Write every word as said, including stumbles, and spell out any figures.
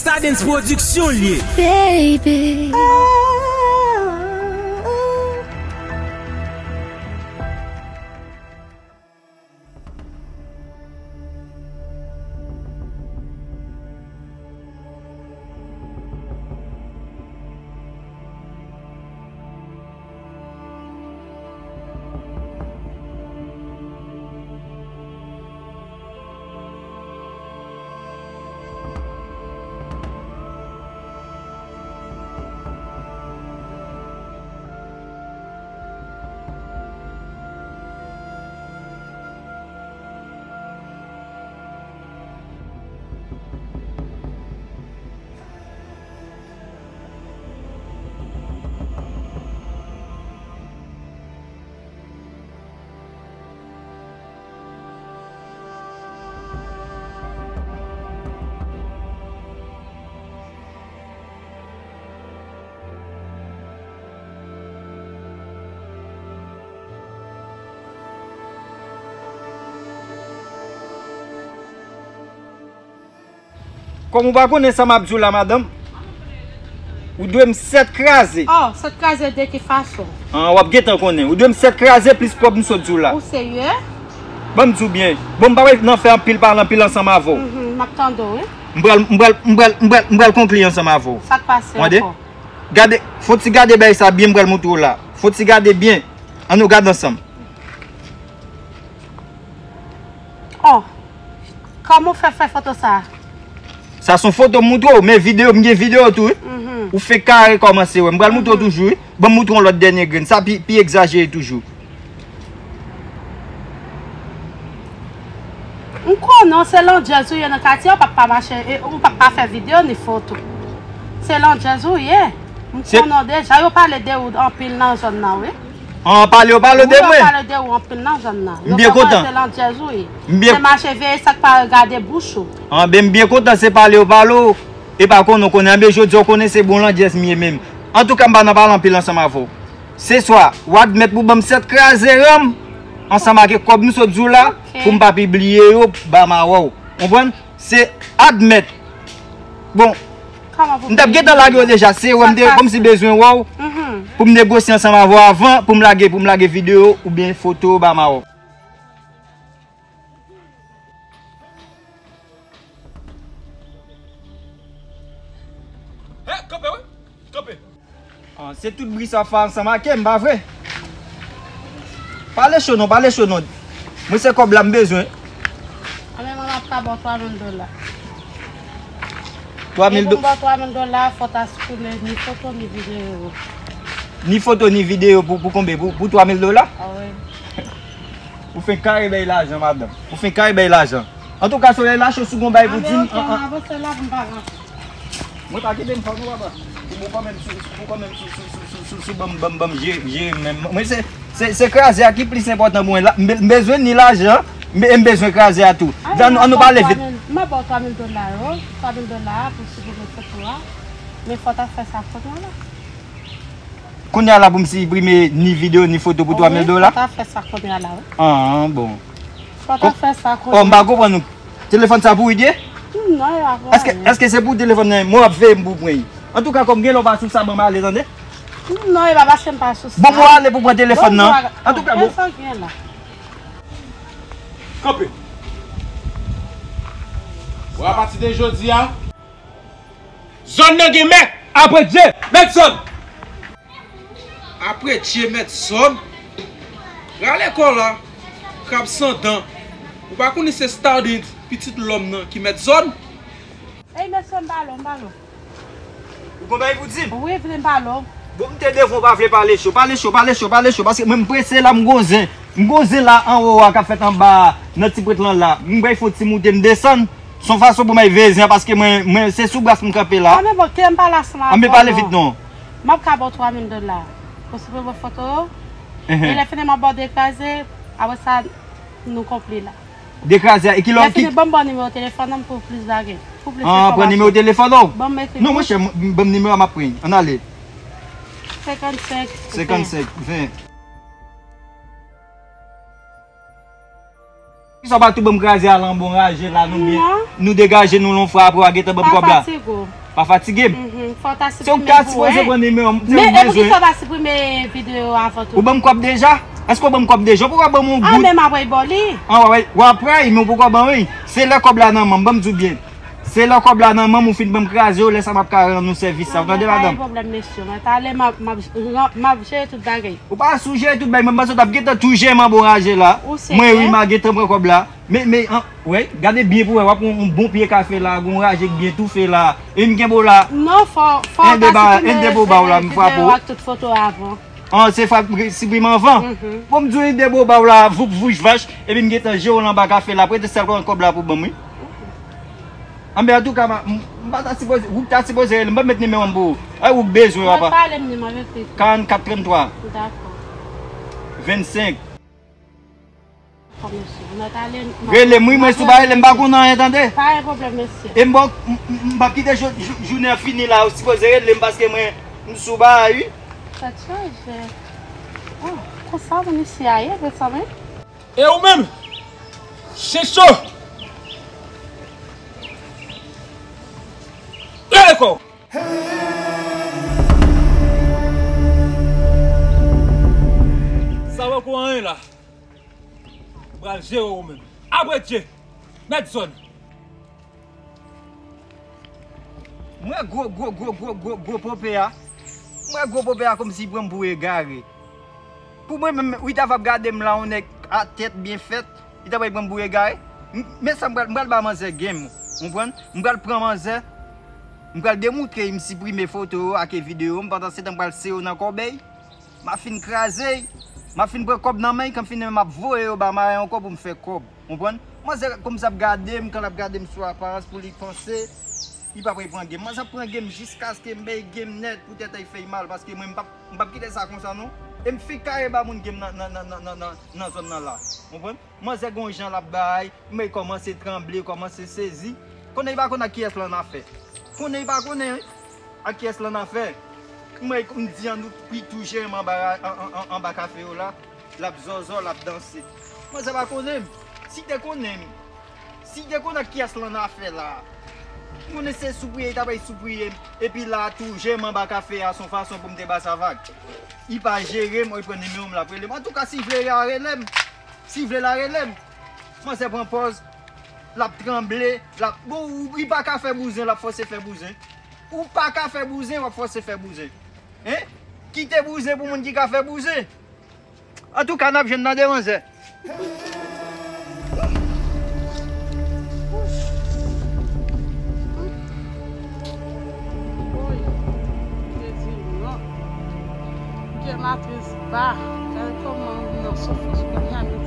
Stardens Production l ye. Baby. Kòm ou pa konnen sa m ap di w la, madanm, ou dwe m sèt kraze. Oh, sèt kraze de ki fason? An, w ap gentan konnen. Ou dwe m sèt kraze plis kòb m sot di w la. Ou serye? Ban m di w byen. Bon, m pa wè nan fè anpil pale anpil ansanm avè w. Mhm, m ap tande w, wi. M pral, m pral, m pral, m pral, m pral konkli ansanm avè w. Sa k pase ankò? Gade, fon ti gade bagay sa byen, m pral montre w la. Fon ti gade byen. Ann nou gade ansanm. Oh, kòman w fè fè foto sa a? Sa se yon foto m montre w, men videyo, m gen videyo tou, wi. Mhm. Ou fenk kare kòmanse wè. M pral montre w toujou, wi. Ban m montre w yon lòt dènye grenn. Sa pi, pi egzajere toujou. M konnen w se landjèz ou ye nan katye, ou p ap ka mache, e, ou p ap ka fè videyo ni foto. Se landjèz ou ye. M konnen w deja, yo pale de ou anpil nan zòn nan, wi. An, pale yo pale de mwen. Yo pale de ou anpil nan zòn nan. M byen kontan. Yo kòmanse landjèz ou ye. M byen. Se mache veye sa k pa gade bouch ou. An, ben, m byen kontan se pale yo pale w. E pa konnen w konnen. Anben, jodi a w konnen se bon landjèz m ye menm. Antouka, m pa nan pale anpil ansanm avè w. Se swa, w admèt pou ban m sèt kraze ranm ansanm ak kòb m sot di w la, ok, pou m pa pibliye yo ba m avè w. Konprann? Se admèt. Bon, m t ap gentan lage yo deja, se wè m te kòmsi bezwen wè w, mhm, pou m negosye ansanm avè w avan, pou m lage, pou m lage videyo oubyen foto ba m avè w. Hey, kanpe, wi. Kanpe. Ah, se tout bri sa w ap fè ansanm ak m, pa vre? Pale cho non, pale cho non. Mwen se kòb la m bezwen. Anben, mwen m ap ka ba w twa mil dola. Twa mil do- Depi m ba w twa mil dola, fò w ta sipoze ni foto, ni videyo. Ni foto, ni videyo pou, pou konbyen? Pou, pou twa mil dola? Ah wi. Ou fenk kare bay lajan, madanm. Ou fenk kare bay lajan. Antouka, solèy la cho, si w gon bagay pou di m, anben, ok, an, an, avanse la pou m pa ranse. Mwen pa kite m fò non, papa. Pou mwen kanmenm sou, pou kanmenm sou, sou, sou, sou, sou, ban m, ban m, ban m jere, jere menm. Mwen se, se, se kraze a ki plis enpòtan pou mwen. La, m be-, m bezwen ni lajan, m be-, m bezwen kraze a tou. Ann nou, ann nou pale vit. M ap ba w twa mil dola yo, twa mil dola pou sipoze foto a. Men fò w ta fè sa kounye a la. Kounye a la pou m siprime ni videyo, ni foto pou twa mil dola? Wi, fò w ta fè sa kounye a la, wi. Ah, bon. Fò w ta fè sa kounye a. Oh, m pa konprann ou. Telefòn sa pou Widye? Non, e pa pou anyen. Èske, èske se pou telefòn nan, mwen w ap veye m pou pran l? Antouka, kòm gen lè w pa sou sa, ban m ale, tande? Non, e pa paske m pa sou sa. Bon, mwen ale pou pran telefòn nan. Antouka, bon. Bon, bon, bon. Kanpe. Bon, apati de jodi a, zòn nan gen mèt. Apre Dye, mèt zòn. Apre Dye mèt zòn. Rale kò la, krab san dan. Ou pa konnen se Stardens, pitit lòm nan, ki mèt zòn? Ey, mesye, m ba lò, m ba lò. Ou gon bagay pou di m? Wi, vle m ba lò. Bon, m te devan w pa vle pale cho, pale cho, pale cho, pale cho, paske mwen m prese la, m gon zen. M gon zen la anwo a k ap fèt anba a, nan ti pwent lan la. M bay fon ti moute, m desann. Se yon fason pou m al veye zen an, paske mwen, mwen, se sou bras m kanpe la. Anben, bon, kite m pale ansanm avè w non. Anben, pale vit non. M ap ka ba w twa mil dola. Pou sipoze foto yo. Enhen. E lè fini, m ap ba w de kraze. Apre sa, nou konpli la. De kraze a. E ki lè w ki... Lè fini, ban m ba w nimewo telefòn nan pou plis bagay. Pou plis enfòmasyon. Ah, pran nimewo telefòn ou? Ban m ekri. Non, monchè, m, ban m nimewo a, m ap pran. Ann ale. Senkannsenk. Senkannsenk, ven. Poukisa w pa tou ban m kraze a lan bon raje la, nou byen, nou degaje nou lon fwa, apre w a gentan ban m kòb la. Pa fatige w. Pa fatige m. Se ou ki ta sipoze pran nimewo m, se ou bezwen. Men e poukisa w pa siprime videyo avan tou? Ou ban m kòb deja? Èske w ban m kòb deja? Ou poko ban m yon goud. A, men m ap pray bò li. An, w ap pray, men ou poko ban m, wi. Se lè kòb la nan men m, ban m di w byen. Se lè kòb la nan men m, ou fin ban m kraze yo, lè sa m ap ka rann ou sèvis sa. Ou tande, madanm? Pa gen pwoblèm, mesye. Mwen talè m ap, m ap, m ap jere tout bagay. Ou pa sou jere tout bagay, mwen panse w t ap gentan tou jere m an bon raje la. Mwen, wi, m a gentan pran kòb la. Men, men, an, wè, gade byen pou wè, w ap yon, yon bon pye kafe la, gon raje k byen toufe la. E m kenbe w la. Non, fò, fò w ta siprime videyo ak tout foto avan. An, se fwa siprime anvan. Bon, m di w yon de bo ba w la, voup vouch vach, epi m gentan jere w l anba kafe la, prete sèl kòb la pou ban m, wi. Anben, antouka, m, m pa ta sipoze, ou ta sipoze rele m, ban m met nimewo m pou ou. Ay, ou bezwen, papa. Mwen pale m nimewo, epi. Karannkat tranntwa. Dakò. Vennsenk. Dakò, mesye. Mwen pale m, rele m, wi, mwen sou bagay, lè m pa konn anyen, tande. Pa gen pwoblèm, mesye. E m bon, m, m, m p ap kite jou-, jou-, jounen an fini la, ou sipoze rele m paske mwen, m sou bagay, wi. Tèt chaje. Oh, konsa moun isi a ye, mezanmi. E ou menm? Chen cho! Leve kò w! Sa wè kou anyen la. M pral jere w ou menm. Apre Dye, mèt zòn. M wè gwo, gwo, gwo, gwo, gwo, gwo pope a. M wè gwo pope a kòmsi pran m pou egare. Pou mwen menm, wi, ta va ap gade m la, yon nèg a tèt byen fèt, li ta pral pran m pou egare. M, men sa m pral, m pral ba manzè game, ou konprann? M pral pran manzè, m pral demoutre m siprime foto yo ak videyo, m pandan se tan m pral sere yo nan kòbèy. M a fin kraze y. M a fin pran kòb nan men y, kan m fin, m ap voye yo ba Maya ankò pou m fè kòb. Konprann? Manzè kòmsi ap gade m, kan l ap gade m sou aparans pou li panse li p ap pran game. Manzè ap pran game jiskaske m bay game nèt pou tèt li fè l mal, paske mwen m p ap, m p ap kite sa konsa non. E m fenk kare ba moun game nan, nan, nan zòn nan la. Konprann? Manzè gon jan l ap bay, men kòmanse tranble, kòmanse sezi. Konnen li pa konn ak kiyès l annafè. Konnen li pa konnen ak kiyès l annafè. Mwen, m di an nou pi tou jere m anba, an, an, an, anba kafe yo la. L ap zòzò, l ap danse. Manzè pa konnen m. Si te konnen m, si te konn ak kiyès l annafè la. M konnen se soupriye, li ta bay soupriye m. Epi la tou, jere m anba kafe a, se yon fason pou m te ba sa vag. Li pa jere m, li pran nimewo m, l ap rele m. Antouka, si vle a rele m. Si vle la rele m. Manzè pran pòz, l ap tranble, l ap, bon, ou, li pa ka fè bouzen, l ap fòse fè bouzen. Ou pa ka fè bouzen, w ap fòse fè bouzen. Hein? Kite bouzen pou moun ki ka fè bouzen. Antouka, n ap jwenn nan de manzè. Woy, Jezi non. Gen matris ba. Gade kòman m nan soufrans kounye a, men